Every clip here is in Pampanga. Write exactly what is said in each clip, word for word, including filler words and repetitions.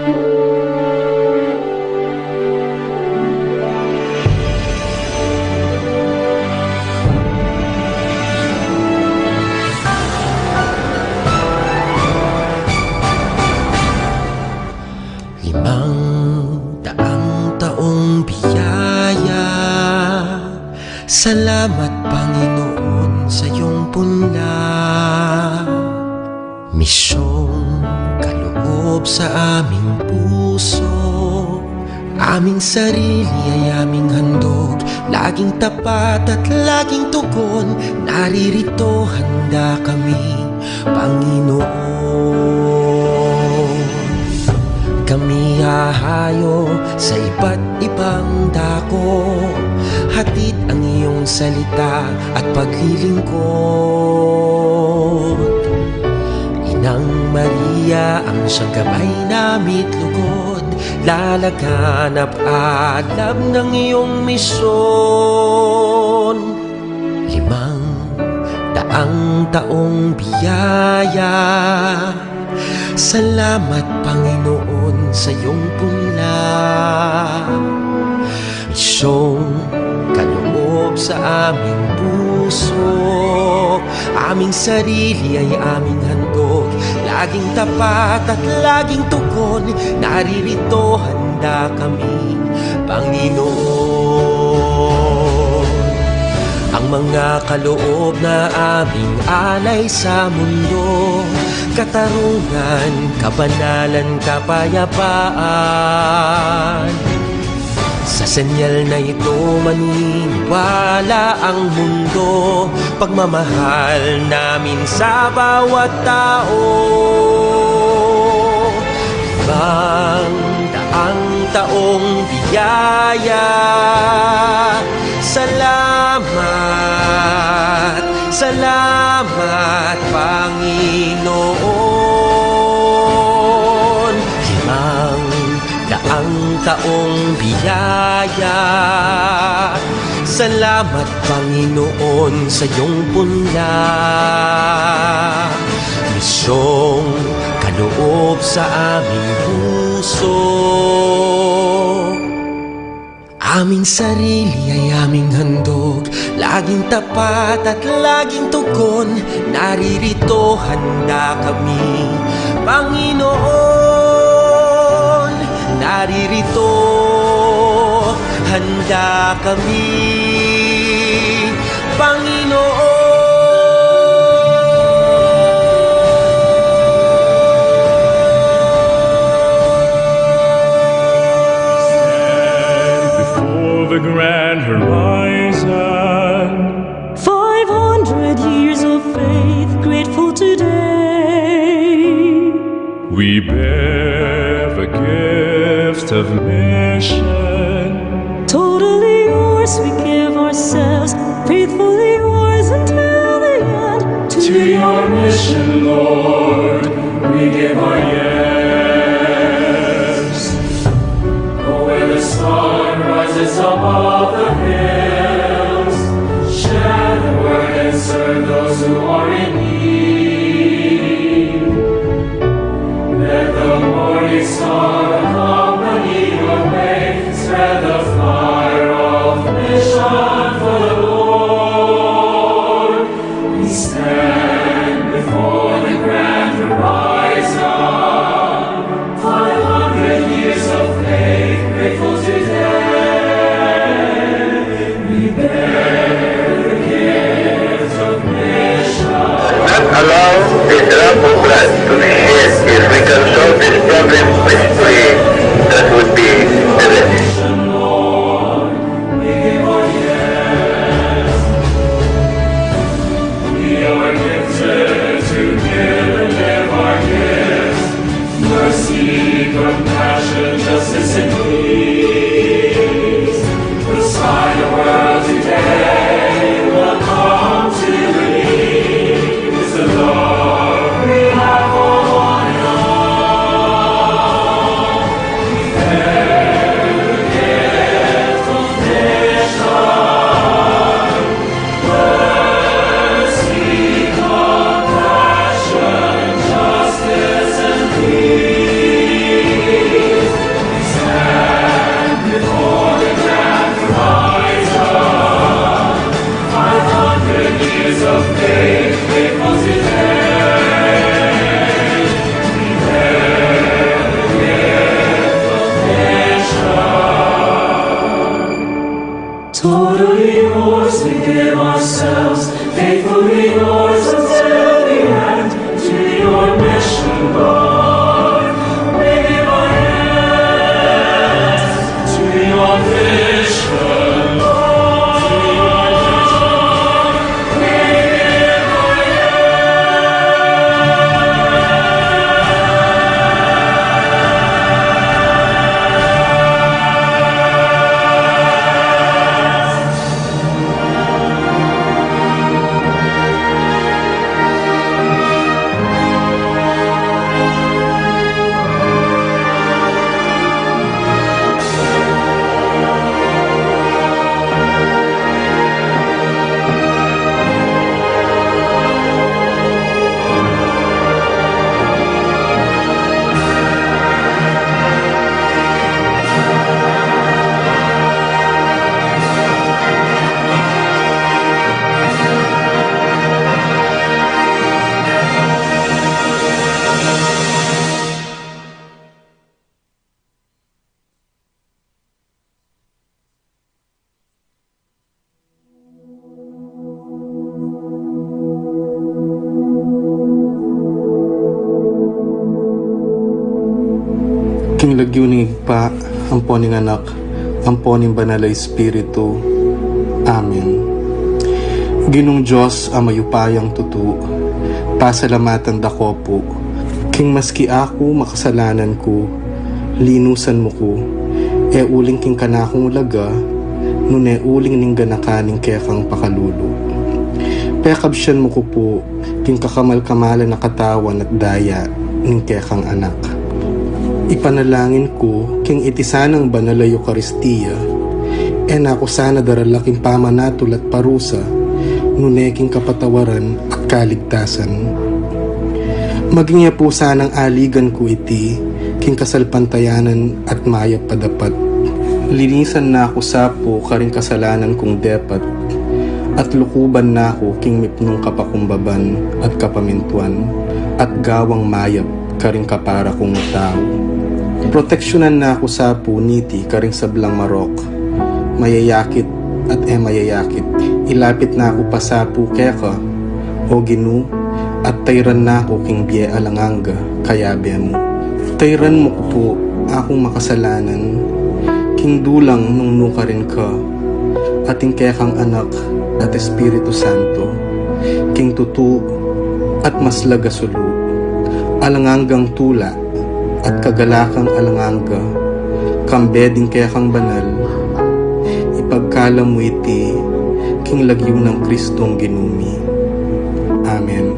Limang daang taong biyaya, salamat, Panginoon, sa iyong punla. Misyong kaloob sa aming puso, aming sarili ay aming handog, laging tapat at laging tugon, naririto handa kami, Panginoon. Kami hahayo sa iba't ibang dako, hatid ang iyong salita at paglilingkod. Inang Maria, ang siyang gabay nami't lugod, lalaganap alab ng iyong misyon. Limang daang taong biyaya, salamat, Panginoon, sa iyong punla. Misyong kaloob sa aming puso, aming sarili ay aming handog, laging tapat at laging tugon, naririto handa kami, Panginoon. Ang mga kaloob na aming alay sa mundo, katarungan, kabanalan, kapayapaan. Sa senyal na ito, maniniwala ang mundo, pagmamahal namin sa bawat tao. Limang daang taong biyaya, salamat, salamat, Panginoon. Limang daang taong biyaya, salamat, Panginoon, sa iyong punla. Misyong kaloob sa aming puso, aming sarili ay aming handog, laging tapat at laging tugon, naririto handa kami, Panginoon. Naririto handa kami, Panginoon. Stand before the grand horizon. Five hundred years of faith, grateful today. We bear the gift of mission. Totally yours, we give ourselves, faithfully yours until the end. To your mission, Lord, we give our yes. Oh, where the sun rises above the hills, share the word and serve those who are in need. Let the morning star accompany your Give ourselves faithfully, Lord, until the end, to your mission, Lord. We give our hands to your vision, Lord. King lagyu ning Ibpa, ampo ning Anak, ampo ning Banal a Espiritu. Amen. Ginung Dios a mayupayang tutu, pasalamatan da ko pu, king maski aku makasalanan ku, linusan mu ku, e uling king kanakung laga, nune uling ning ganakan ning kekang pakalulu. Pekabsian mu ku pu, king kakamal-kamalan a katawan at daya ning kekang Anak. Ipanalangin ku, king iti sanang banal a Eukaristia, e na ku sana darala king pamanatul at parusa, nune king kapatawaran at kaligtasan. Maging ya pu sanang aligan ku iti, king kasalpantayanan at mayap a dapat. Linisan na ku sa pu karing kasalanan kung depat, at lukuban na ku king mipnung kapakumbaban at kapamintuan, at gawang mayap karing kapara kung tau. Proteksyunan na ku sa pu niti karing sablang marok, mayayakit at e mayayakit. Ilapit na ku pa sa pu keka, O Ginu, at tayran na ku king bie alang angga, kayabe mu. Tayran mu ku pu akung makasalanan, king dulang nung nukarin ka, at ing kekang Anak at Espiritu Santo, king tutu at maslag a sulu, alang anggang tula, at kagalakang alang angga, kambe ding kekang banal, ipagkalam mu iti, king lagyu nang Kristong Ginu mi. Amen.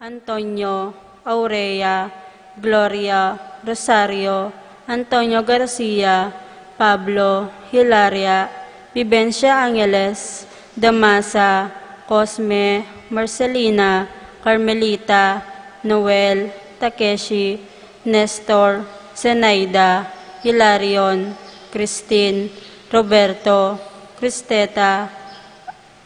Antonio, Aurea, Gloria, Rosario, Antonio Garcia, Pablo, Hilaria, Vivencia Angeles, Damasa, Cosme, Marcelina, Carmelita, Noel, Takeshi, Nestor, Zenaida, Hilarion, Christine, Roberto, Cristeta,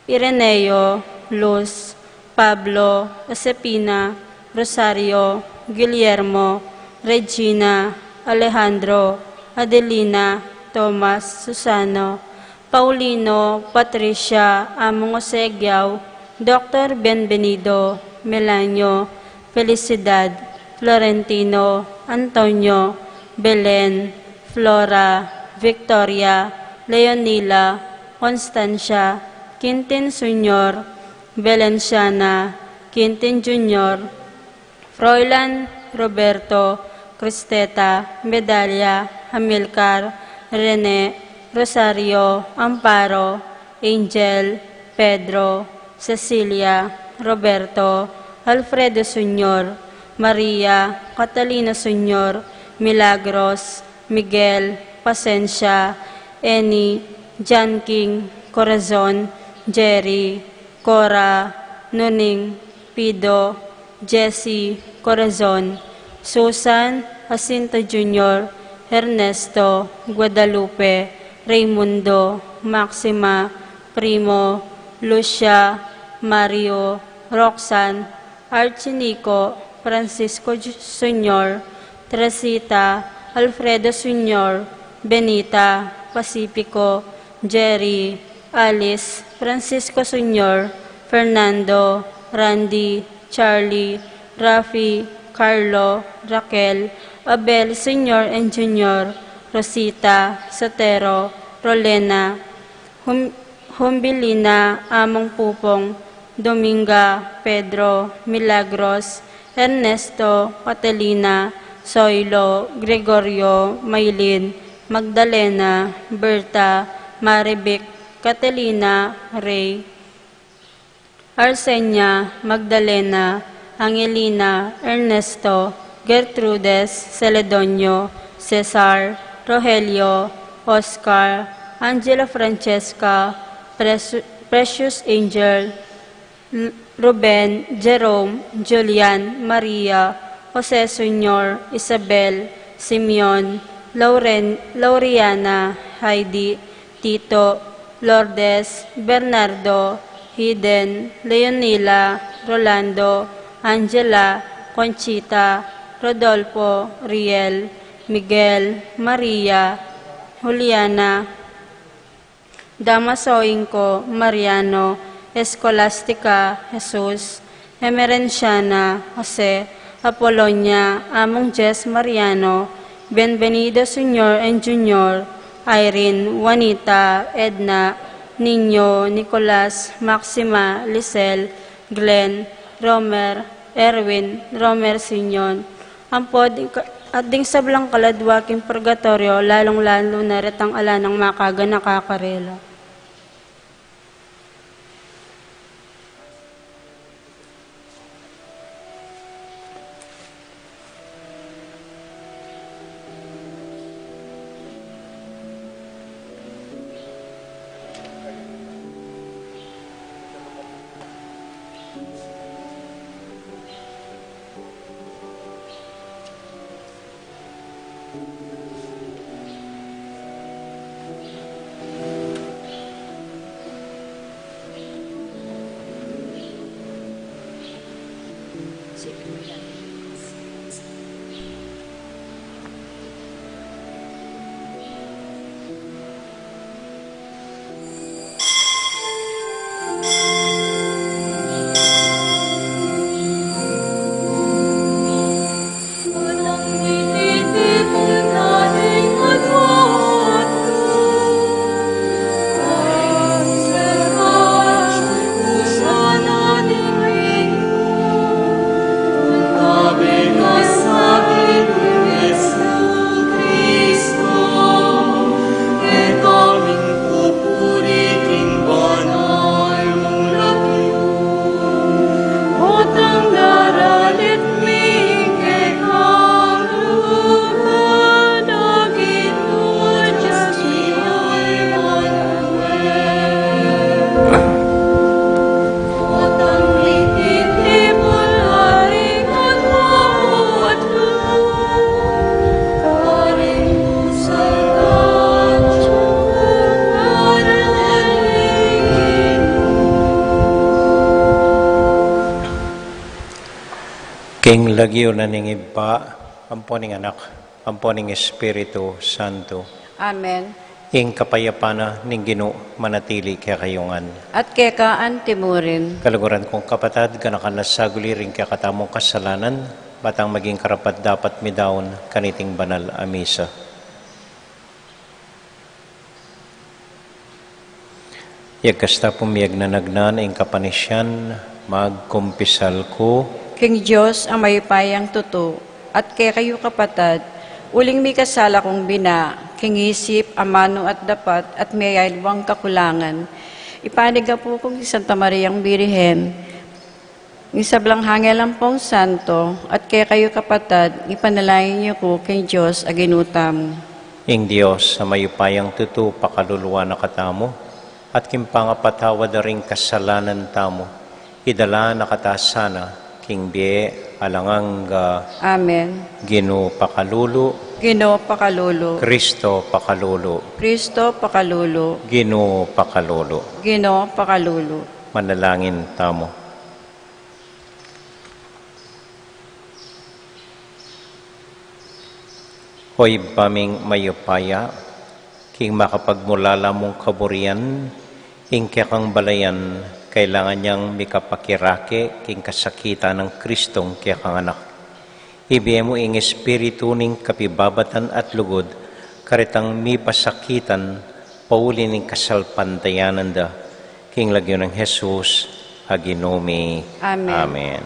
Ireneo, Luz, Pablo, Josefina, Rosario, Guillermo, Regina, Alejandro, Adelina, Thomas, Susano, Paulino, Patricia, Among Osegiao, Doktor Bienvenido, Melanio, Felicidad, Florentino, Antonio, Belen, Flora, Victoria, Leonila, Constancia, Quintin Senior, Belenciana, Quintin Junior, Froilan, Roberto, Cristeta, Medalia, Amilcar, Rene, Rosario, Amparo, Angel, Pedro, Cecilia, Roberto, Alfredo Senior, Maria, Catalina Senior, Milagros, Miguel, Pasensia, Eni, John King, Corazon, Jerry, Cora, Nuning, Pido, Jesse, Corazon, Susan, Jacinto Junior, Ernesto, Guadalupe, Raymundo, Maxima, Primo, Lucia, Mario, Roxanne, Archie, Nico, Francisco Ju-, Senior, Teresita, Alfredo Senior, Benita, Pacifico, Jerry, Alice, Francisco Senior, Fernando, Randy, Charlie, Rafi, Carlo, Raquel, Abel Senior and Junior, Rosita, Sotero, Rolena, Hum-, Humbilina, Among Pupong, Dominga, Pedro, Milagros, Ernesto, Catalina, Soilo, Gregorio, Maylin, Magdalena, Berta, Marivic, Catalina, Ray, Arsenia, Magdalena, Angelina, Ernesto, Gertrudes, Celedonio, Cesar, Rogelio, Oscar, Angela, Francesca, Presu-, Precious Angel, L-, Ruben, Jerome, Julian, Maria, Jose Senior, Isabel, Simeon, Lauren, Lauriana, Heidi, Tito, Lourdes, Bernardo, Hiden, Leonila, Rolando, Angela, Conchita, Rodolfo, Riel, Miguel, Maria, Juliana, Damaso Inco, Mariano, Escolastica, Jesus, Emerenciana, Jose, Apolonia, Among Jess, Mariano, Bienvenido Senior and Junior, Irene, Juanita, Edna, Niño, Nicolas, Maxima, Lisel, Glenn, Romer, Erwin, Romer Senior, ampo ding ka-, at ding sablang kaladwa king purgatorio, lalung-lalu na retang ala nang makaganaka karela. King lagyu na ning Ibpa, ampo ning Anak, ampo ning Espiritu Santo. Amen. Ing kapayapan na ning Ginu manatili kekayu ngan. At keka anti murin. Kaluguran kung kapatad, ganakan na saguli ring kekatamung kasalanan, ba tang maging karapat-dapat midaun kaniting banal a misa. Yagkasta pung miyagnanagnan ing kapanisian, magkumpisal ku. King Dios a mayupayang tutu, at kekayu kapatad, uling mikasala kung bina, king isip, amanu at dapat, at miyayaliwang kakulangan. Ipanigapu ku king Santa Mariang Birhen, ing sablang anghel ampong santo, at kekayu kapatad, ipanalangin yu ku king Dios a Ginu tamu. Ing Dios a mayupayang tutu pakaluluan na katamu, at king pangapatawad da ring kasalanan tamu, idala na kata sana king bie alang angga. Amen. Ginu pakalulu. Ginu pakalulu. Kristo pakalulu. Kristo pakalulu. Ginu pakalulu. Ginu pakalulu. Manalangin tamu. O Ibpa ming mayupaya, king makapagmulala mung kaburian, ing kekang balayan, kailangan yang mikapakirake king kasakitan nang Kristong kekang Anak. Ibie mu ing espiritu ning kapibabatan at lugud, karetang mipasakitan, pauli ning kasalpantayanan da, king lagyu nang Jesus a Ginu mi. Amen. Amen.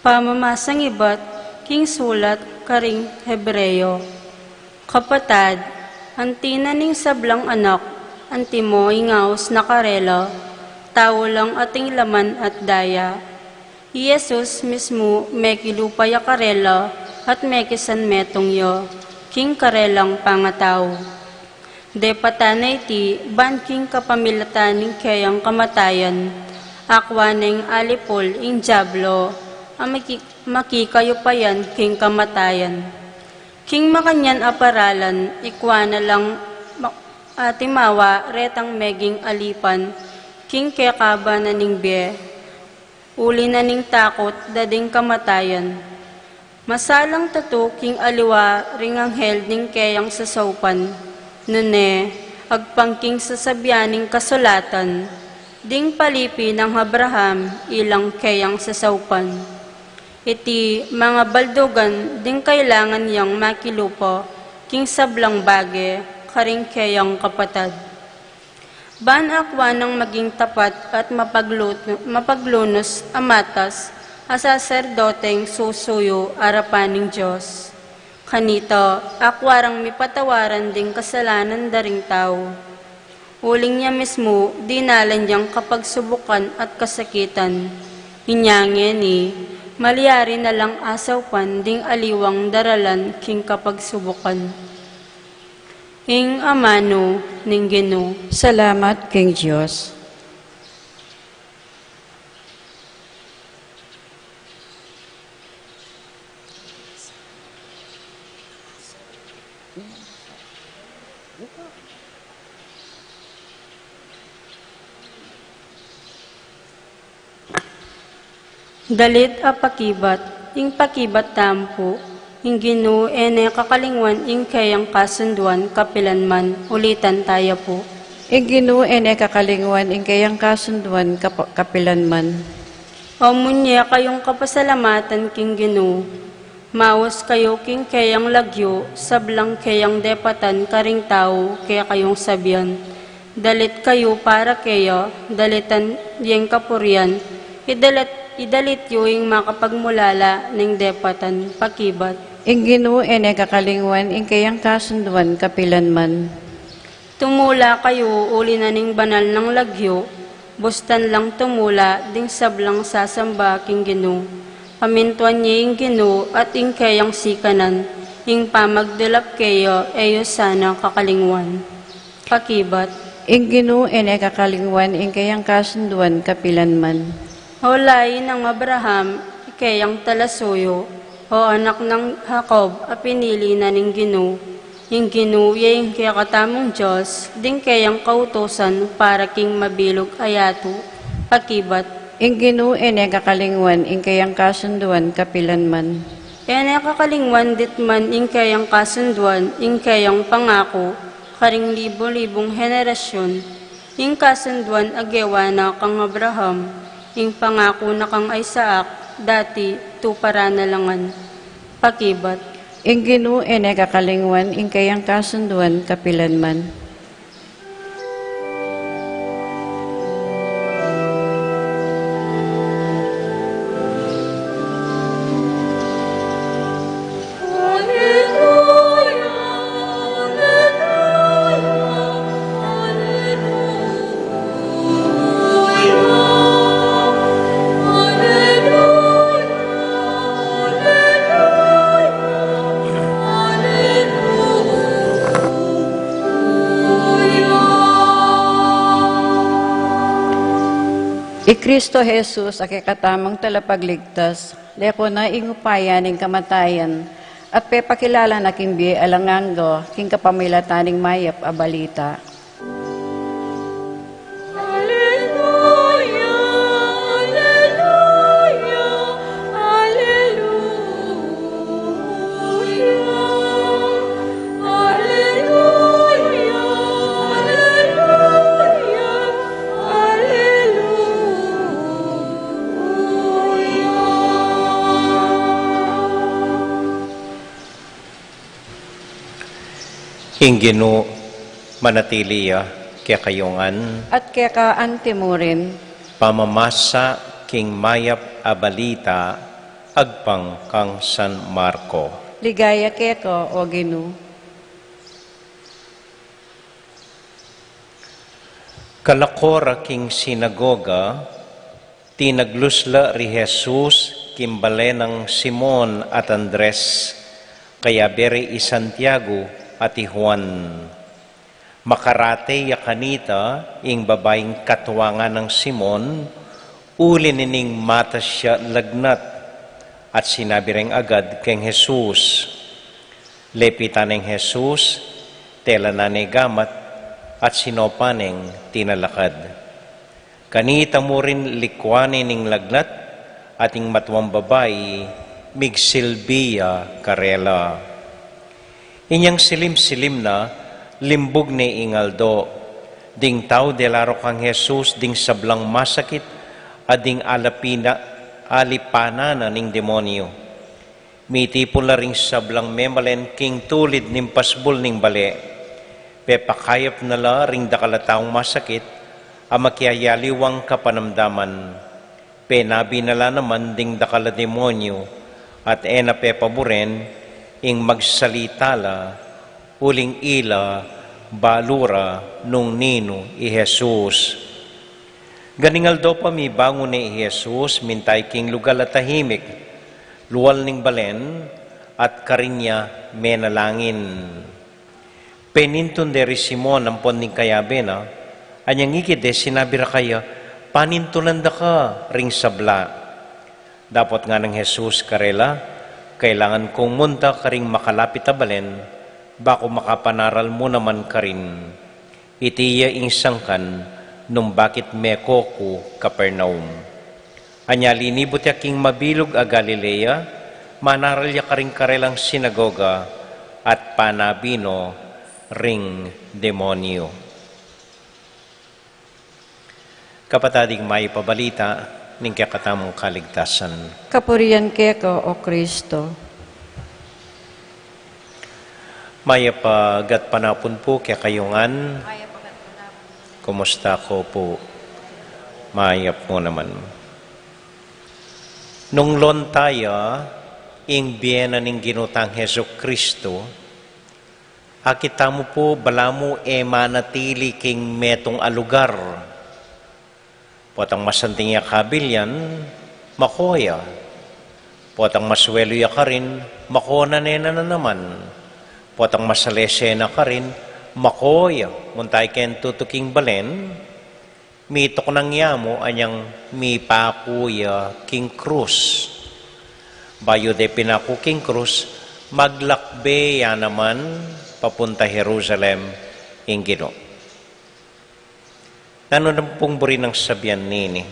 Pamamasang ibat king sulat karing Hebreo. Kapatad, anti na ning sablang anak, antimo ing aus na karela, tau lang ating laman at daya. I Jesus mismu mekilupa ya karela at mekisanmetung ya king karelang pangatau. Depatan na iti ban king kapamilatan ning keyang kamatayan, akua neng alipul ing Diablo a maki-, makikayupayan king kamatayan. King makanyan a paralan, ikua na lang ma-, atimawa retang meging alipan king kekaban na ning bie, uli na ning takut da ding kamatayan. Masalang tatu king aliwa ring anghel ding keyang sasaupan, nune agpang king sasabian ning kasulatan, ding palipi nang Abraham ilang keyang sasaupan. Iti mangabaldugan ding kailangan yang makilupa king sablang bage karing keyang kapatad. Ban akua nang maging tapat at mapaglu-, mapaglunus a matas a saserdoteng susuyu arapan ning Dios. Kanita, akua rang mipatawaran ding kasalanan da ring tau. Uling ya mismu, dinalan yang kapagsubukan at kasakitan. Inya ngeni, malyari na lang asaupan ding aliwang daralan king kapagsubukan. Ing amanu ning Ginu. Salamat king Dios. Dalit a pakibat, ing pakibat tamu pu, ing Ginu e ne kakalingwan ing keyang kasunduan kapilan man, ulitan taya pu. Ing Ginu e ne kakalingwan ing keyang kasunduan kap-, kapilan man. O munye kayung kapasalamatan king Ginu, maus kayu king keyang lagyu, sablang keyang depatan karing tau, kekayung sabian. Dalit kayu para keya, dalitan yeng kapurian, idalit, idalit yu ing makapagmulala ning depatan, pakibat. Ing Ginu e ne kakalingwan ing keyang kasunduan kapilan man. Tumula kayu uli na ning banal nang lagyu, bustan lang tumula ding sablang sasamba king Ginu. Pamintuan ye ing Ginu at ing keyang sikanan, ing pamagdulap keya e yu sana kakalingwan. Pakibat. Ing Ginu e ne kakalingwan ing keyang kasunduan kapilan man. O lain nang Abraham, keyang talasuyu, o anak nang Jacob a pinili na ning Ginu. Ing Ginu ya ing kekatamung Dios, ding keyang kautusan para king mabilug a yatu. Pakibat. Ing Ginu e ne kakalingwan ing keyang kasunduan kapilan man. E ne kakalingwan ditman ing keyang kasunduan, ing keyang pangaku, karing libu-libung henerasyun, ing kasunduan a gewa na kang Abraham, ing pangaku na kang Isaac, dati tuparan na la ngan. Pakibat. Ing Ginu e ne kakalingwan ing keyang kasunduan kapilan man. I Kristo Jesus, a kekatamung talapagligtas, leko na ing upaya ning kamatayan, at pepakilala na king bie alang angga, king kapamilatan ning mayap a balita. Aleluya, aleluya, aleluya, aleluya, aleluya, aleluya. Ing Ginu manatili ya kekayu ngan. At keka antimurin. Pamamasa king mayap a balita agpang kang San Marco. Ligaya keka, o Ginu. Kalako ra king sinagoga, tinaglus la ri Jesus king bale nang Simon at Andres, kayabe ri i Santiago at i Juan. Makarate ya kanita ing babaing katuangan nang Simon, uli nining matas ya lagnat, at sinabi reng agad keng Jesus. Lepitan neng Jesus, telanan ne gamat, at sinopa neng tinalakad. Kanita mu rin likuan ne ning lagnat, at ing matuang babai migsilbi ya karela. Inyang silim-silim na, limbug ne ing aldo. Ding tau dela ro kang Jesus ding sablang masakit, at ding alapina, alipanan na ning demonyu. Mitipun la ring sablang memalen king tulid ning pasbul ning bale. Pepakayap na la ring dakal a taung masakit, a makiayaliwang kapanamdaman. Penabi na la naman ding dakal a demonyu, at e na pepaburen ing magsalita la, uling ila balu ra nung ninu i Jesus. Ganing aldo pa, mibangun ne i Jesus, mintay king lugal a tahimik, lual ning balen, at karin ya menalangin. Penintun de ri Simon ampon ding kayabe na, anyang ikit de sinabi ra kaya, panintunan da ka ring sabla. Dapot nganang Jesus karela, kailangan kung munta karing makalapit a balen, ba ku makapanaral mu naman karin. Iti ya ing sangkan nung bakit meko ku Capernaum. Anya linibut ya king mabilug a Galilea, manaral ya karing karelang sinagoga, at panabi no ring demonyu. Kapatad, ing mayap a balita ning kekatamung kaligtasan. Kapurian keka, o Kristo. Mayap a gatpanapun pu kekayu ngan. Kumusta ko pu? Mayap mu naman. Nung lonta ya ing bie na ning Ginu tang Jesucristo, akit tamu pu balamu e manatili king metung a lugar. Potang masanting ya kabilyan, mako ya. Potang masuelu ya karin, mako na ne na naman. Potang masalese na karin, mako ya. Munta ya keng tutuking balen, mituknang ya mu anyang mipaku ya king krus. Bayu de pinaku king krus, maglakbe ya naman papunta Jerusalem ing Ginu. Nanu na pung buri nang sabian nini?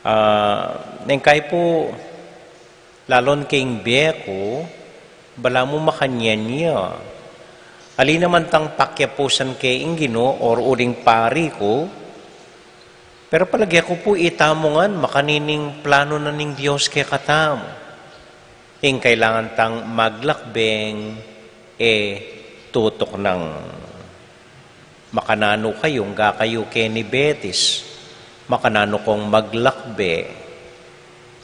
Ah, neng kai pu, lalon king bie ku, balamu makanyan ya. Ali naman tang pakiapusan ke ing Ginu, or uling pari ku, pero palage ku pu itamu ngan, makanini ing planu na ning Dios kekatamu. Ing kailangan tang maglakbeng e tutuknang. Makananu kayu, ngga kayu keni Betis, makananu kong maglakbe.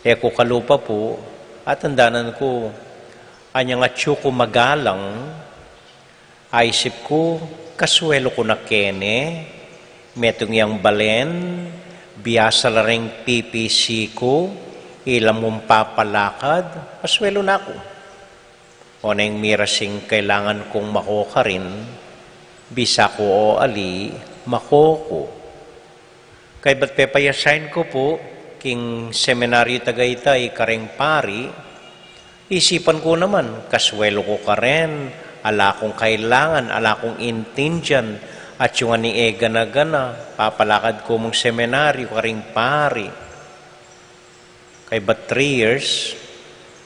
E ku kalupa pu, atandanan ku, anyang atyu ku magalang, aisip ku, kasuelu ku na kene, metung yang balen, biasa la ring pipisi ku, ila mung papalakad, asuelu na ku. Oneng miras ing kailangan kung mako karin, bisa ku o ali, mako ku. Kaybat pepayasyain ku pu king seminaryu tagaytay kareng pari, isipan ku naman, kasuelu ku karin, ala kung kailangan, ala kung intindian, at yung ani e gana-gana, papalakad ku mung seminaryu kareng pari. Kaybat three years,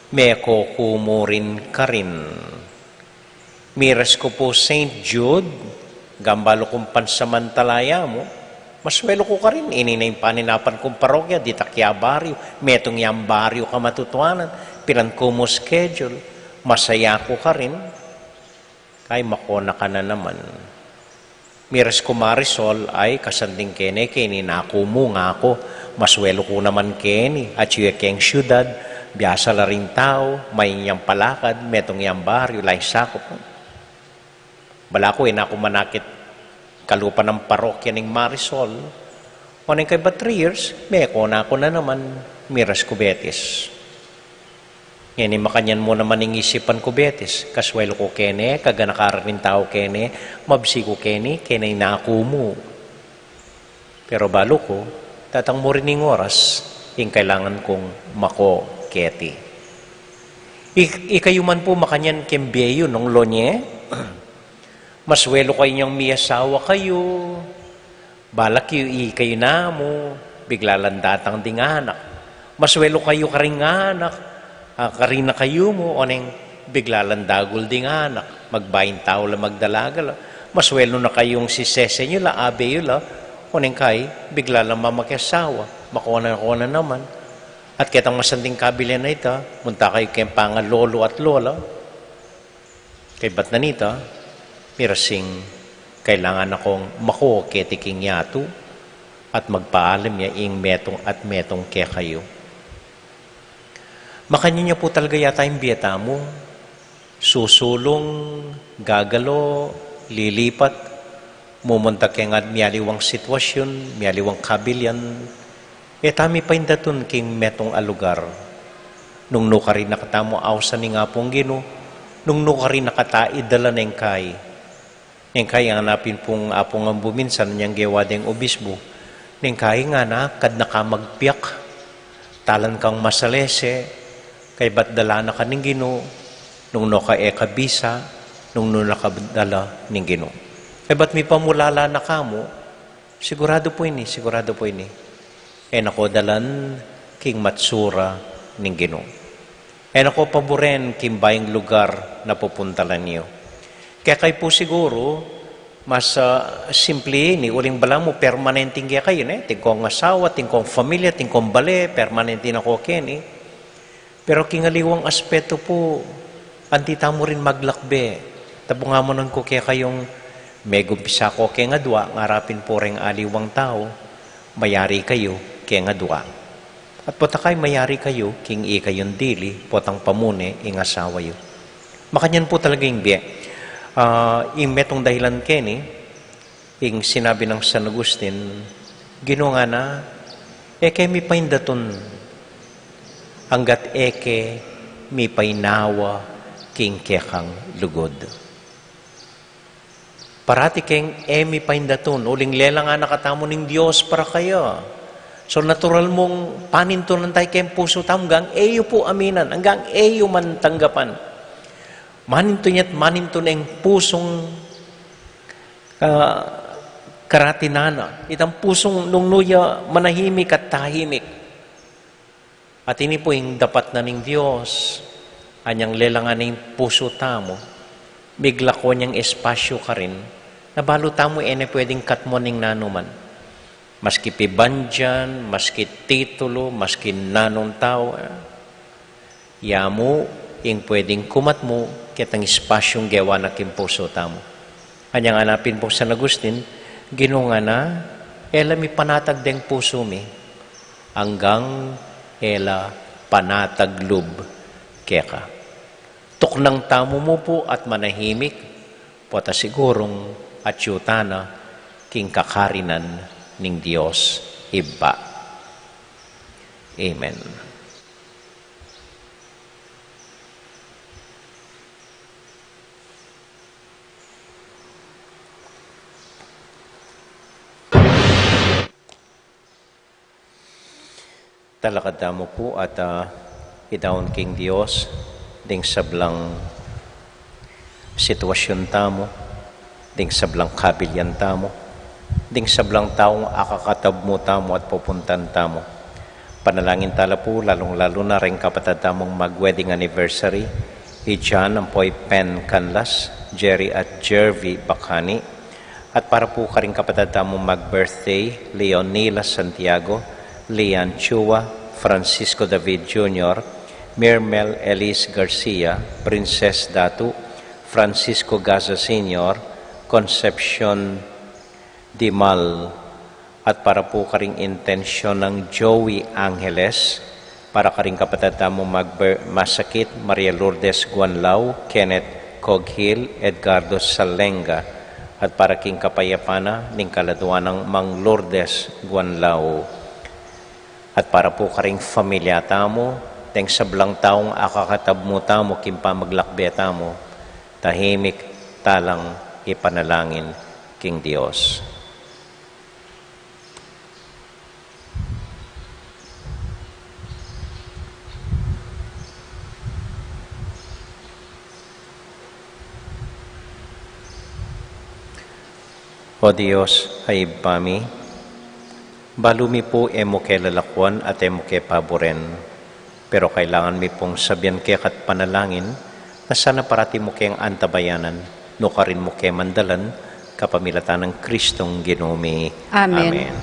meko ku mu rin karin. Miras ku pu Saint Jude, gambalo kung pansamantalaya mu, masuelu ku karin, ini na ing paninapan kung parokya, ditak ya baryu, metung yang baryu kamatutuanan, pilan ku mu schedule, masaya ku karin, kay mako na ka na naman. Miras ku Marisol, ay, kasanting keni, keni na ku mu nga ku, masuelu ku naman keni, at yu keng syudad, biasa la ring tau, main yang palakad, metung yang baryu, lain sakup. Balaku, e na ku manakit kalupa nang parokya ning Marisol. Oneng kaybat three years, meko na ku na naman, miras ku Betis. Ngeni makanyan mu naman ing isipan ku Betis, kasuelu ku keni, kaganaka ring tau keni, mabsi ku keni, keni na ku mu. Pero balu ku, datang mu rin ing oras, ing kailangan kung mako keti. I-, ikayu man pu makanyan keng bie yu nung lo nye, masuelu kayu nyang miyasawa kayu, balak yu ikayu na mu, bigla lang datang ding anak. Masuelu kayu karing anak, a, karin na kayu mu, oneng bigla lang dagul ding anak, magbaing tau la magdalaga la. Masuelu na kayung sisesen yu la, abe yu la, oneng kay bigla lang mamakiasawa, mako na, mako na naman. At ketang masanting kabilian a ita, munta kayu keng pangalolo at lola. Kaybat na nita, miras ing kailangan na kung mako keti king yatu at magpaalam ya ing metung at metung kekayu. Makanyan ya pu talaga yata ing bie tamu. Susulung, gagalo, lilipat, mumunta keng at mialiwang sitwasyun, mialiwang kabilian, e ta mipaindatun king metung a lugar. Nung nukarin na katamu ausan ning Apung Ginu, nung nukarin na kata idala neng kai. Neng kai, anganapin pung Apung Ambu minsan, anyang gewa deng obisbu. Neng kai ngana, kad na ka magpiak, talan kang masalese, kaybat dala na ka ning Ginu, nung nu ka e ka bisa, nung nu na ka dala ning Ginu. Kaybat mipamulala na ka mu, siguradu pu ini, siguradu pu ini. E na ko dalan king matsura ning Ginu. E na ko paburen king bayung lugar na pupuntalan yu. Kekayu pu siguru, mas, ah, simple ini, uling balamu permanenteng kekayu, ne? Atin kong asawa, atin kong familia, atin kong bale, permanente na ko keni. Pero king aliwang aspeto pu, anti tamu rin maglakbe. Tamu nga mu nung ku kekayung megumpisa ko keng adua, ngarapin pu reng aliwang tau, mayari kayu keng adua. At potang kay mayari kayu king ikayung dili, potang pamune ing asawa yu. Makanyan pu talaga ing bie. Ah, ing metung dahilan keni, ing sinabi nang San Agustin, Ginu, ngana, e ke mipaindatun, anggat e ke mipainawa king kekang lugud. Parati keng e mipaindatun, uling lelangan na katamu ning Dios para kaya. So natural mung panintunan tayu keng pusu tamu, anggang e yu pu aminan, anggang e yu man tanggapan. Manintun ya't manintun ing pusung, ah, karatinan na. Itang pusung nung nu ya manahimik at tahimik. At ini pu ing dapat na ning Dios, anyang lelangan ing pusu tamu, miglako nyang espasyu karin, na balu tamu e ne pwedeng katmuan ning nanuman. Maski pibandian, maski titulu, maski nanung tau, eh. Ya mu ing pwedeng kumatmu ketang espasyung gewa na king pusu tamu. Anyang anapin pung San Agustin, Ginu, ngana, e la mipanatag deng pusu mi, anggang e la panatag lub keka. Tuknang tamu mu pu at manahimik, pota sigurung atyu tana king kakarinan ning Dios Ibpa. Amen. Talakad tamu pu at, ah, idaun king Dios ding sablang sitwasyun tamu, ding sablang kabilian tamu, ding sablang taung akakatabmu tamu at pupuntan tamu. Panalangin tala pu, lalung-lalu na reng kapatad tamung mag-wedding anniversary, i John ampo i Pen Canlas, Jerry at Jervy Bacani, at para pu karing kapatad tamung mag-birthday, Leonila Santiago, Lian Chua, Francisco David Junior, Mirmel Elise Garcia, Princess Datu, Francisco Gaza Senior, Concepcion Dimal, at para pu karing intensyon nang Joey Angeles, para karing kapatad tamung magber-, masakit, Maria Lourdes Guanlao, Kenneth Coghil, Edgardo Salenga, at para king kapayapan na ning kaladua nang Mang Lourdes Guanlao. At para pu karing familia tamu, deng sablang taung akakatabmu tamu king pamaglakbe tamu, tahimik talang ipanalangin king Dios. O Dios a Ibpa mi, balu mi pu e mu ke lalakuan at e mu ke paburen. Pero kailangan mi pung sabian keka at panalangin na sana parati mu keng antabayanan, nukarin mu ke mandalan, kapamilatan nang Kristong Ginu mi. Amen. Amen.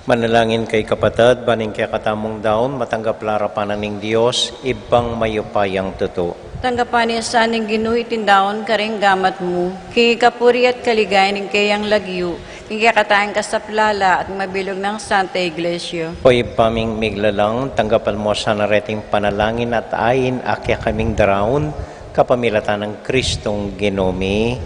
Manalangin kayu kapatad, ban ing kekatamung daun matanggap la arapan na ning Dios, Ibpang mayupayang tutu. Tanggapan na sa ning Ginu iting daun karing gamat mu, king ikapuri at kaligayan ning keyang lagyu, king kekatang kasaplalan at mabilug nang Santa Iglesia. O Ibpa ming miglalang, tanggapan mu sana reting panalangin at ain a kekaming daraun, kapamilatan nang Kristong Ginu mi.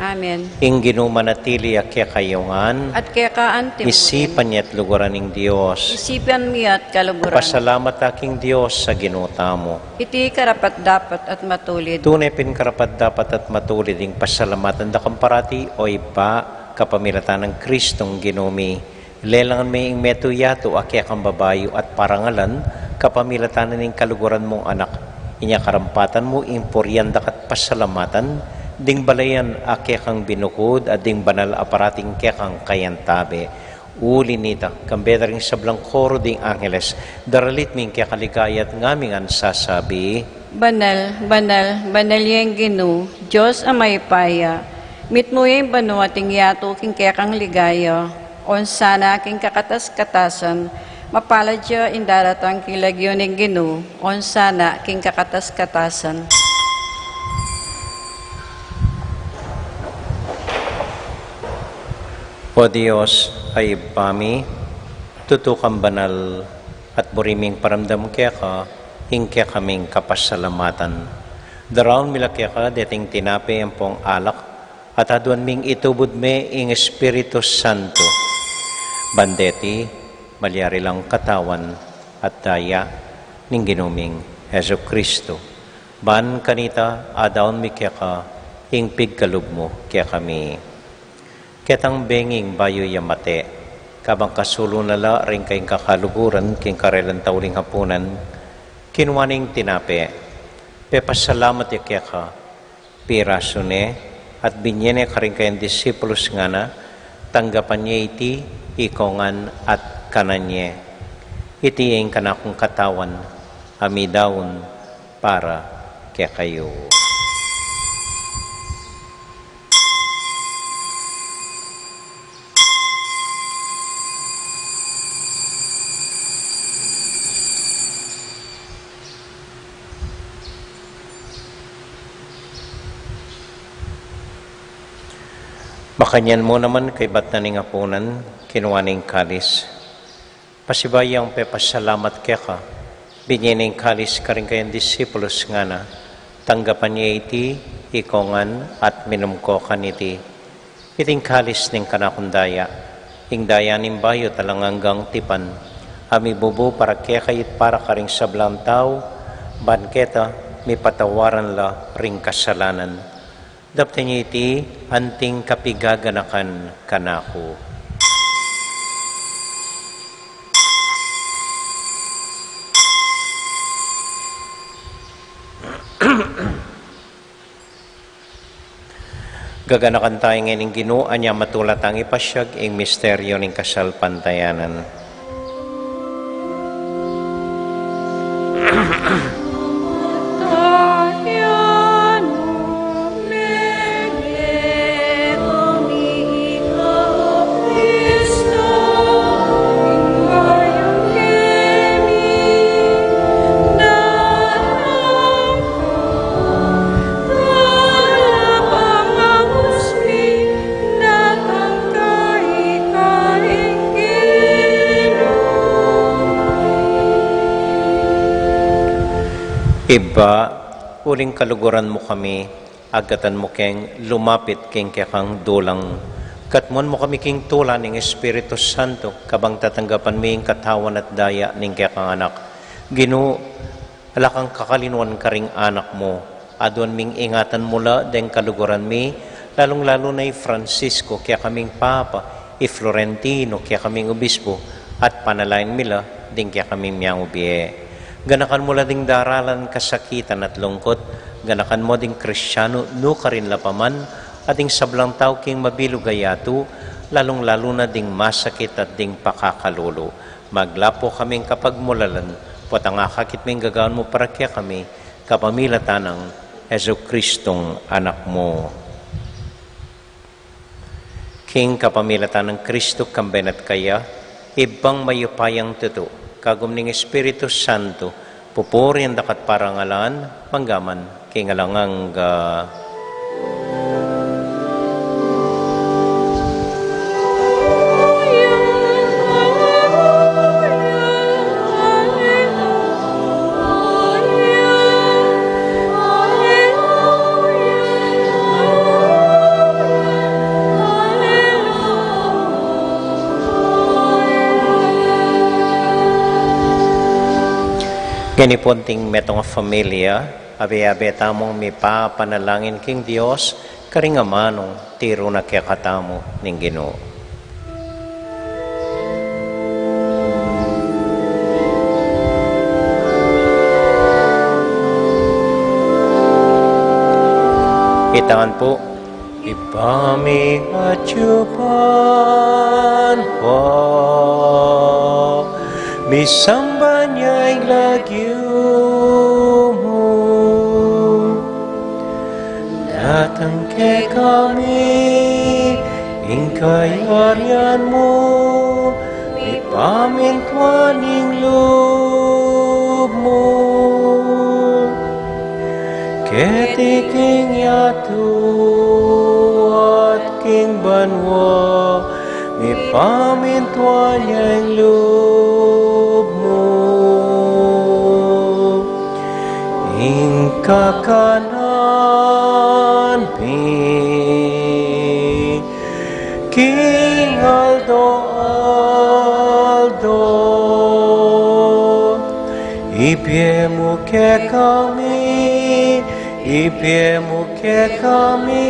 Amen. Ing Ginu manatili ya kekayu ngan. At keka anti mu rin. Isipan ya at luguran ing Dios. Isipan mi at kaluguran. Pasalamat ta king Dios a Ginu tamu. Iti karapat-dapat at matulid. Tune pin karapat-dapat at matulid ing pasalamatan da kang parati, o Ibpa, kapamilatan nang Kristong Ginu mi. Lelangan me ing metung yatu a kekang babayu at parangalan, kapamilatan na ning kaluguran mung Anak. Inya karampatan mu ing purian da ka at pasalamatan, ding balayan a kekang binukud, at ding banal a parating kekang kayantabe. Uli nita, kambe da ring sablang koro ding angeles, daralit mi ing kekang ligaya at ngaming ngan sasabi. Banal, banal, banal ya ing Ginu, Dios a mayupaya. Mitmu ya ing banua at ing yatu king kekang ligaya. Onsana king kakatas-katasan, mapalad ya ing daratang king lagyu ning Ginu, onsana king kakatas-katasan. O Dios a Ibpa mi, tutu kang banal, at buri ming paramdam keka ing kekaming kapasalamatan. Daraun mi la keka deting tinape ampong alak, at aduan ming itubud me ing Espiritu Santo. Ban deti, malyari lang katawan at daya ning Ginu ming Jesucristo. Ban kanita, adaun mi keka ing pigkalub mu kekami. Ketang benging bayu ya mate, kabang kasulu na la ring kayang kakaluguran king karelang tauling hapunan, kinua ne ing tinape, pepasalamat ya keka, pirasu ne, at binye ne karing kayang disipulus, ngana, tanggapan ye iti, iko ngan at kanan ye. Iti ing kanakung katawan, a midaun para kekayu. Makanyan mu naman kaybat na ning hapunan, kinua ne ing kalis. Pasibayu yang pepasalamat keka, binye ne ing kalis karing kayang disipulus, ngana, tanggapan ye iti, iko ngan at minum ko kaniti. Iti ing kalis ning kanakung daya, ing daya ning bayu at alang anggang tipan, a mibubu para kekayu at para karing sablang tau, ban keta mipatawaran la ring kasalanan. Daptan ye iti anting kapigaganakan kanaku. Gaganakan taya ngeni ing Ginu, anya matula tang ipasyag ing misteryu ning kasalpantayanan. Ibpa, uling kaluguran mu kami, agatan mu keng lumapit king kekang dulang. Katmuan mu kami king tula ning Espiritu Santo, kabang tatanggapan mi ing katawan at daya ning kekang Anak. Ginu, ala kang kakalinuan karing anak mu. Aduan ming ingatan mu la deng kaluguran mi, lalung-lalu na i Francisco, kekaming Papa, i Florentino, kekaming Obispo, at panalangin mi la ding kekaming miang bie. Ganakan mu la ding daralan, kasakitan at lungkut, ganakan mu ding Kristiano nukarin la pa man, at ding sablang tau king mabilug a yatu, lalung-lalu na ding masakit at ding pakakalulu. Maglapu kaming kapagmulalan, potang akakit ming gagawan mu para kekami, kapamilatan nang Jesucristong Anak mu. King kapamilatan nang Kristo, kambe na at kaya, Ibpang mayupayang tutu, kagum ning Espiritu Santo, pupurian da ka at parangalan, mangga man king alang angga. Ngeni pu, anting metung a familia, abe-abe tamung mipapanalangin king Dios, karing amanung tiru na kekatamu ning Ginu. Itang pu. Ibpa mi atyu banua, misamban ya ing lagyu mu, datang kekami ing kayarian mu, mipamintuan ing lub mu keti king yatu at king banua, Pamintuan ya ing lub mu, ing kakanan mi king aldo-aldo. Ibie mu kekami, ibie mu kekami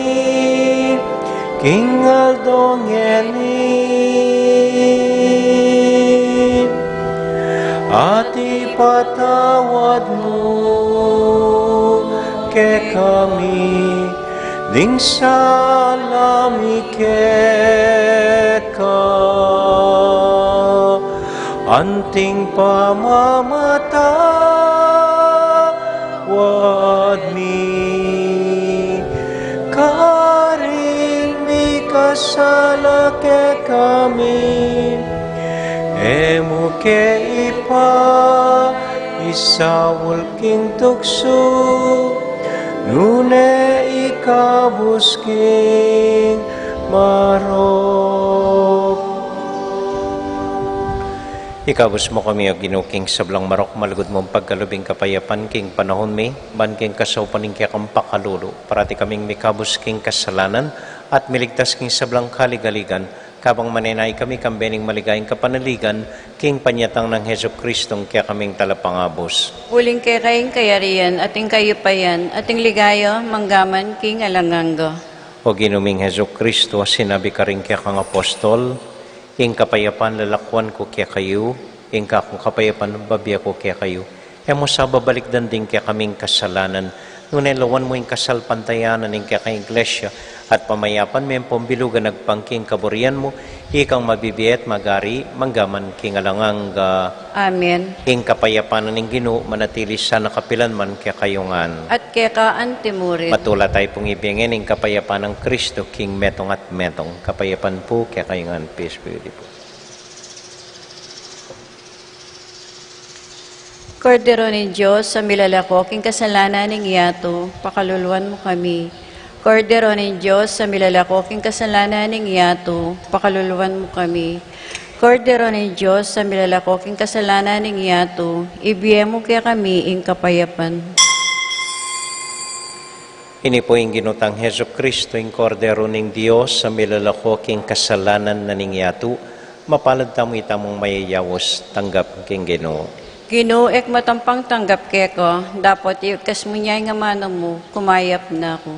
king aldo ngeni. At ipatawad mu kekami ding sala mi keka, anting pamamatawad mi karing mikasala kekami. E mu ke ipaisaul king tuksu, nune ikabus king marok. Ikabus mu kami, O Ginu, king sablang marok, malugud mung pagkalub ing kapayapan king panahun mi, ban king kasaupan ning kekang pakalulu, parati kaming mikabus king kasalanan, at miligtas king sablang kaligaligan, kabang manenaya kami kambe ning maligayang kapanaligan, king panyatang nang Jesucristo a kekaming Talapangabus. Uling keka ing kayarian, at ing kayupayan, at ing ligaya, manggaman king alang angga. O Ginu ming Jesucristo, a sinabi karing kekang apostol, ing kapayapan lalakuan ku kekayu, ing kakung kapayapan babie ku kekayu. E mu sa babalikdan ding kekaming kasalanan, nune lawan mu ing kasalpantayanan ning kekang Iglesia, at pamayapan me ampong bilugan agpang king kaburian mu, ikang mabibie at magari, manggaman king alang angga. Amen. Ing kapayapan ning Ginu, manatili sana kapilan man kekayu ngan. At keka antimurin. Matula tayu pung ibie ngeni ing kapayapan nang Kristo, king metung at metung. Kapayapan pu kekayu ngan, peace be with you. Kordero ning Dios, a milalako king kasalanan ning yatu, pakaluluan mu kami. Kordero ning Dios, a milalako king kasalanan ning yatu, pakaluluan mu kami. Kordero ning Dios, a milalako king kasalanan ning yatu, ibie mu kekami ing kapayapan. Ini pu ing Ginu tang Jesucristo, ing Kordero ning Dios, a milalako king kasalanan na ning yatu. Mapalad tamu itamung mayayaus, tanggap king Ginu. Ginu, e ku matampang tanggap keka, dapot ikas mu ne ing amanu mu, kumayap na ku.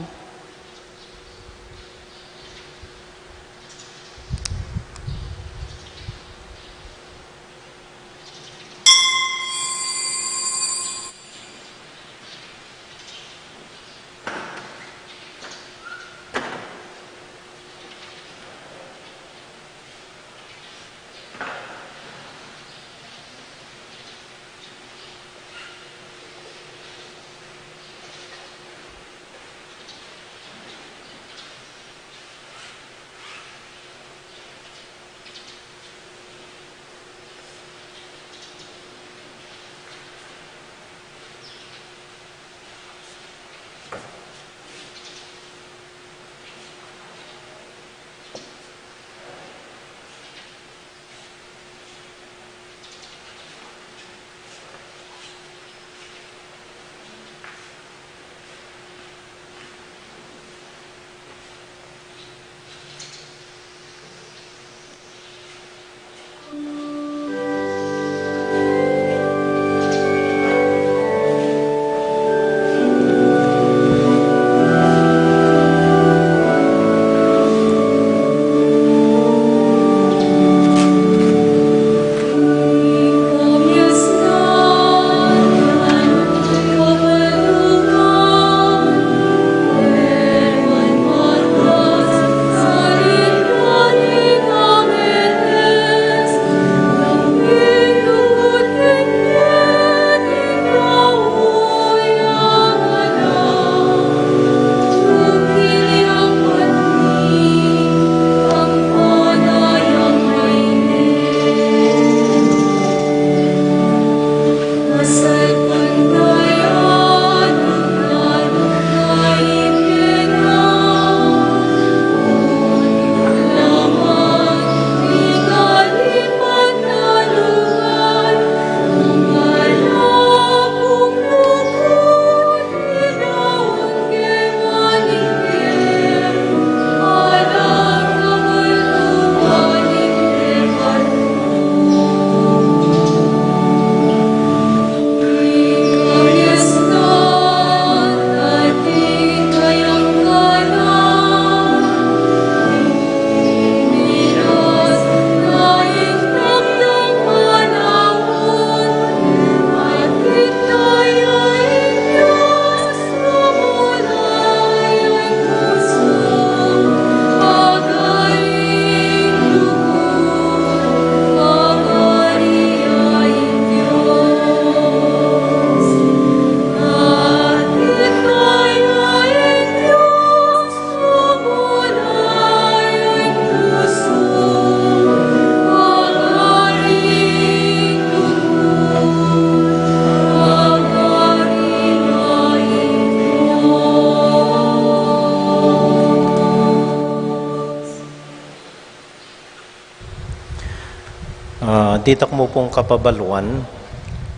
Ditak mu pung kapabaluan,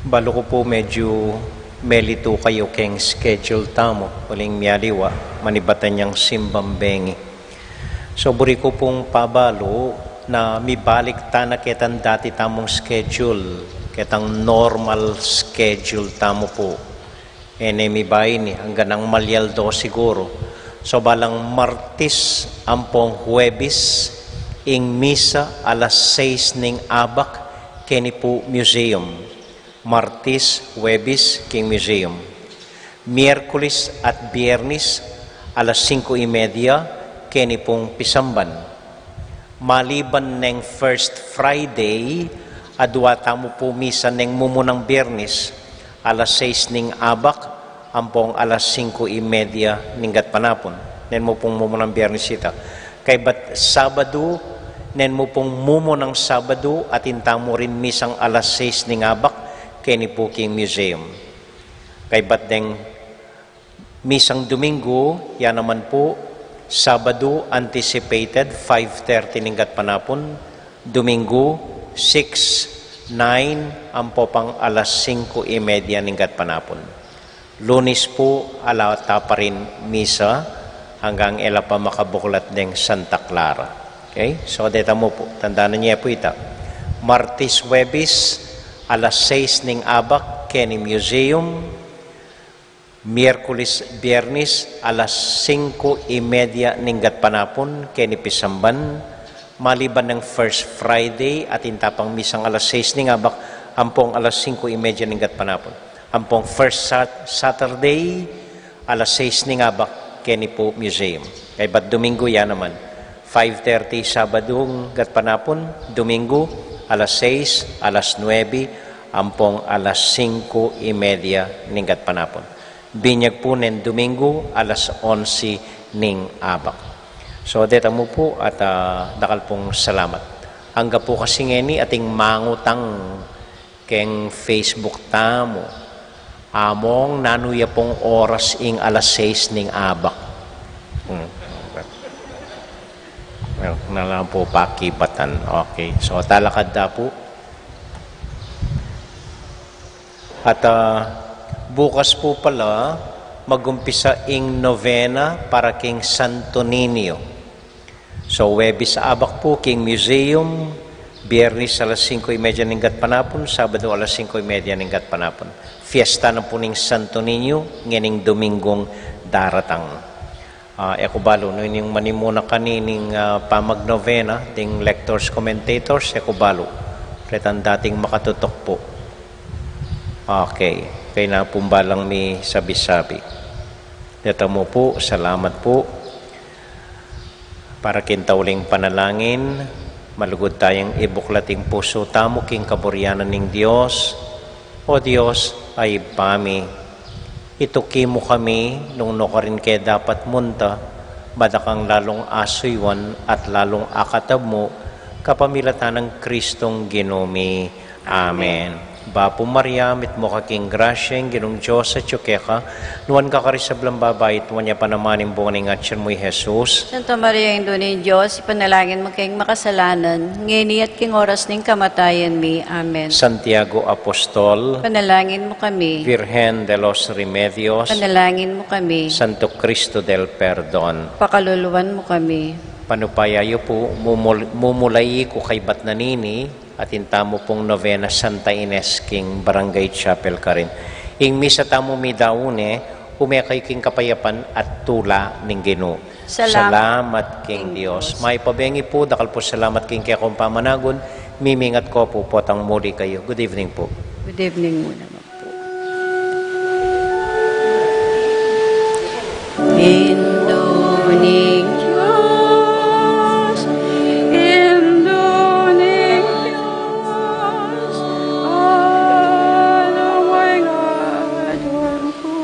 balu ku pu medyu melitu kayu keng schedule tamu, uling mialiwa, manibatan yang simbang bengi. So, buri ku pung pabalu na mibalik tana ketang dati tamung schedule, ketang normal schedule tamu pu. E ne mibaini, anggang malyaldo siguru. So, balang Martis ampong Huwebis, ing misa alas sais ning abak, keni pu museum. Martis, Huwebis, king museum. Miyerkulis at Biyernis, alas singko y media, keni pung pisamban. Maliban neng First Friday, adwa tamu pu misa neng mumunang Biyernis, alas sais ning abak, ampong alas singko y media ning gatpanapun. Neng mu pung mumunang Biyernis ita. Kaybat Sabadu, neng mu pung mumunang Sabadu, atin tamu rin misang alas sais ning abak, keni pu king museum. Kaybat deng misang Duminggu, ya naman pu, Sabadu, anticipated, five thirty ning gatpanapun, Duminggu, six, nine, ampo pang alas singko y media ning gatpanapun. Lunis pu, ala ta pa rin misa, anggang e la pa makabuklat deng Santa Clara. Okay? So, deta mu pu, tandanan ye pu ita. Martis, Huwebis, alas sais ning abak, keni museum, Miyerkulis, Biyernis, alas singko y media ning gatpanapun, keni pisamban, maliban neng First Friday, atin ta pang misang alas sais ning abak, ampong alas singko y media ning gatpanapun. Ampong First Sat-, Saturday, alas sais ning abak, keni pu museum. Kaybat Duminggu ya naman. Five thirty Sabadung gatpanapun, Duminggu, alas sais, alas nuebe, ampong alas singko y media ning gatpanapun. Binyag pu neng Duminggu, alas onse ning abak. So, deta mu pu at, ah, dakal pung salamat. Angga pu kasi ngeni ating mangutang keng Facebook tamu. Among nanu ya pung oras ing alas sais ning abak. Hmm. Well, na lang pu pakibatan. Okay. So, talakad da pu. At, ah, bukas pu pala, magumpisa ing novena para king Santo Niño. So, Huwebis abak pu king museum, Biyernis alas singko y media ning gatpanapun, Sabadu alas singko y media ning gatpanapun. Fiesta na pu ning Santo Niño, ngening Duminggung daratang. Ah, e ku balu, nu ining manimuna kanining, ah, pamagnovena, ding lectors, commentators, e ku balu. Retang dating makatutuk pu. Okay, kayna pung balang misabi-sabi. Deta mu pu, salamat pu. Para king tauling panalangin, malugud tayang ibuklat ing pusu tamu king kaburian ning Dios. O Dios, a Ibpa mi, ituki mu kami nung nu karin ke dapat munta, ba da kang lalung asuyuan at lalung akatab mu, kapamilatan nang Kristong Ginu mi. Amen. Bapu Maria, mitmu ka king grasya, ing Ginung Dios atyu keka, nuan ka karing sablang babai, at nuan ya pa naman ing bunga ning atyan mu, i Jesus. Santa Maria, Indu ning Dios, ipanalangin mu keng makasalanan, ngeni at king oras ning kamatayan mi. Amen. Santiago Apostol, panalangin mu kami. Virgen de los Remedios, panalangin mu kami. Santo Cristo del Perdon, pakaluluan mu kami. Panupaya yu pu, mumul-, mumulai ku kaybat na nini, atin tamu pung novena Santa Ines king Barangay Chapel karin. Ing misa tamu midaun ne, ume kayu king kapayapan at tula ning Ginu. Salam-, salamat king Dios. Mayap a bengi pu, dakal pu salamat king kekong pamanagun, mimingat ko pu, potang muli kayu. Good evening pu. Good evening mu naman pu. Indu ning Dios, Indu ning Dios, aduang ngatun ku.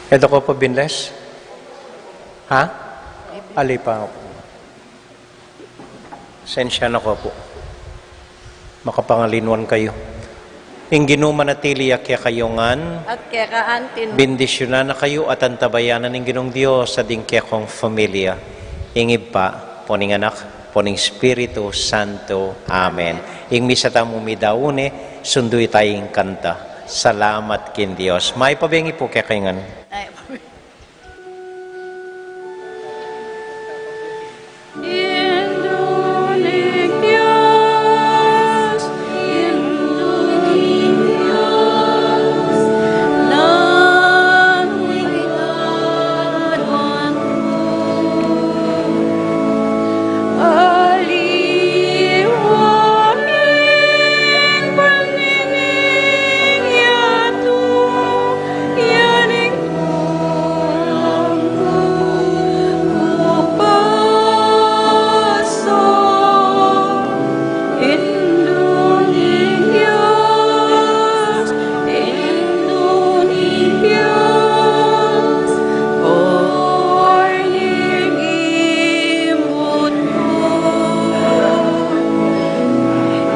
Eto ko pa binles? Ha? Ali pa. Sensya na ko pu. Makapangalinuan kayu. Ing Ginu manatili ya kekayu ngan. At keka anti nu. Bendisyunan na kayu at antabayanan ning Ginung Dios a ding kekong familia. Ing Ibpa, ampo ning Anak, Ning Espiritu Santo. Amen. Ing misa tamu midaun ne, sundu tamu ing kanta. Salamat king Dios. Mayap a bengi pu kekayu ngan.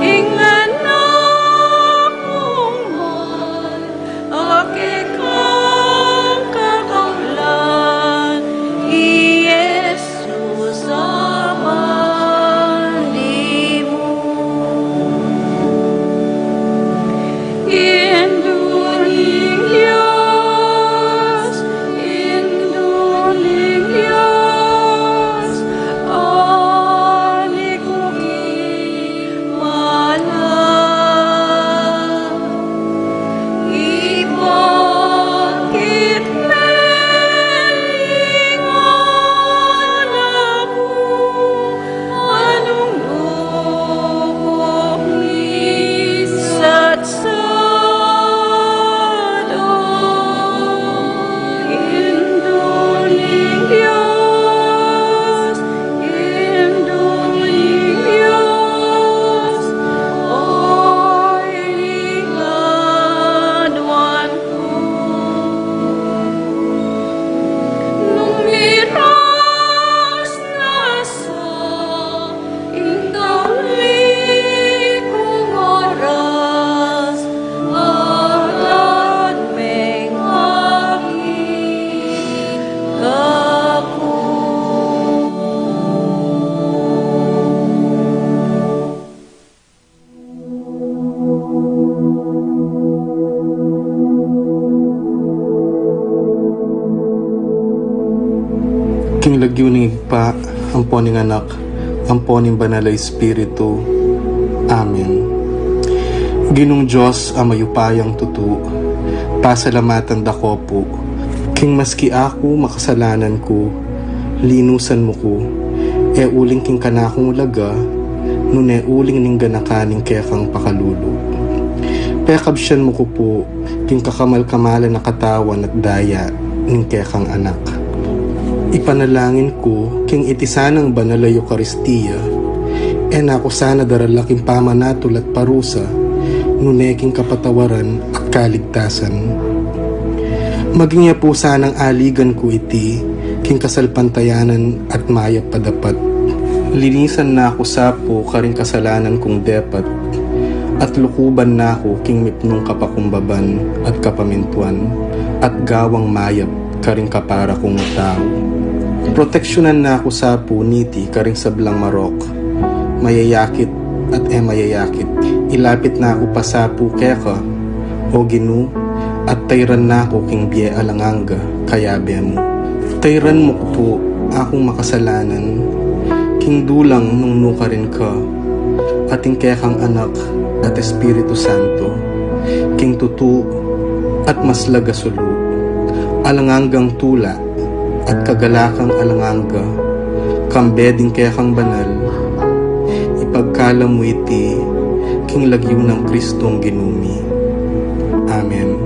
Ing anak kung mal, a kekang kakaulan, i Jesus a bandi mu. Indu ning Dios, Indu ning Dios, alikung mala. Ibakit melingan aku, anung lukuk mi satsat, Indu ning Dios, Indu ning Dios, oy ning aduan ku. Nung miras na sa ing tauli kung oras, agad mengakit kaku. King lagyu ning Ibpa, ampo ning Anak, ampo ning Banal a Espiritu. Amen. Ginung Dios a mayupayang tutu, pasalamatan da ko pu, king maski aku makasalanan ku, linusan mu ku, e uling king kanakung laga, nune uling ning ganakan ning kekang pakalulu. Pekabsian mu ku pu, king kakamal-kamalan a katawan at daya ning kekang Anak. Ipanalangin ku, king iti sanang banal a Eukaristia, e na ku sana darala king pamanatul at parusa, nune king kapatawaran at kaligtasan. Maging ya pu sanang aligan ku iti, king kasalpantayanan at mayap a dapat. Linisan na ku sa pu karing kasalanan kung depat, at lukuban na ku king mipnung kapakumbaban at kapamintuan, at gawang mayap karing kapara kung tau. Proteksyunan na ku sa pu niti karing sablang marok, mayayakit at e mayayakit. Ilapit na ku pa sa pu keka, O Ginu, at tayran na ku king bie alang angga kayabe mu. Tayran mu ku pu akung makasalanan king dulang nung nukarin ka, at ing kekang Anak at Espiritu Santo, king tutu at maslag a sulu, alang anggang tula at kagalakan alang angga, kambe ding kekang banal, ipagkalam mu iti king lagyu nang Kristong Ginu mi. Amen.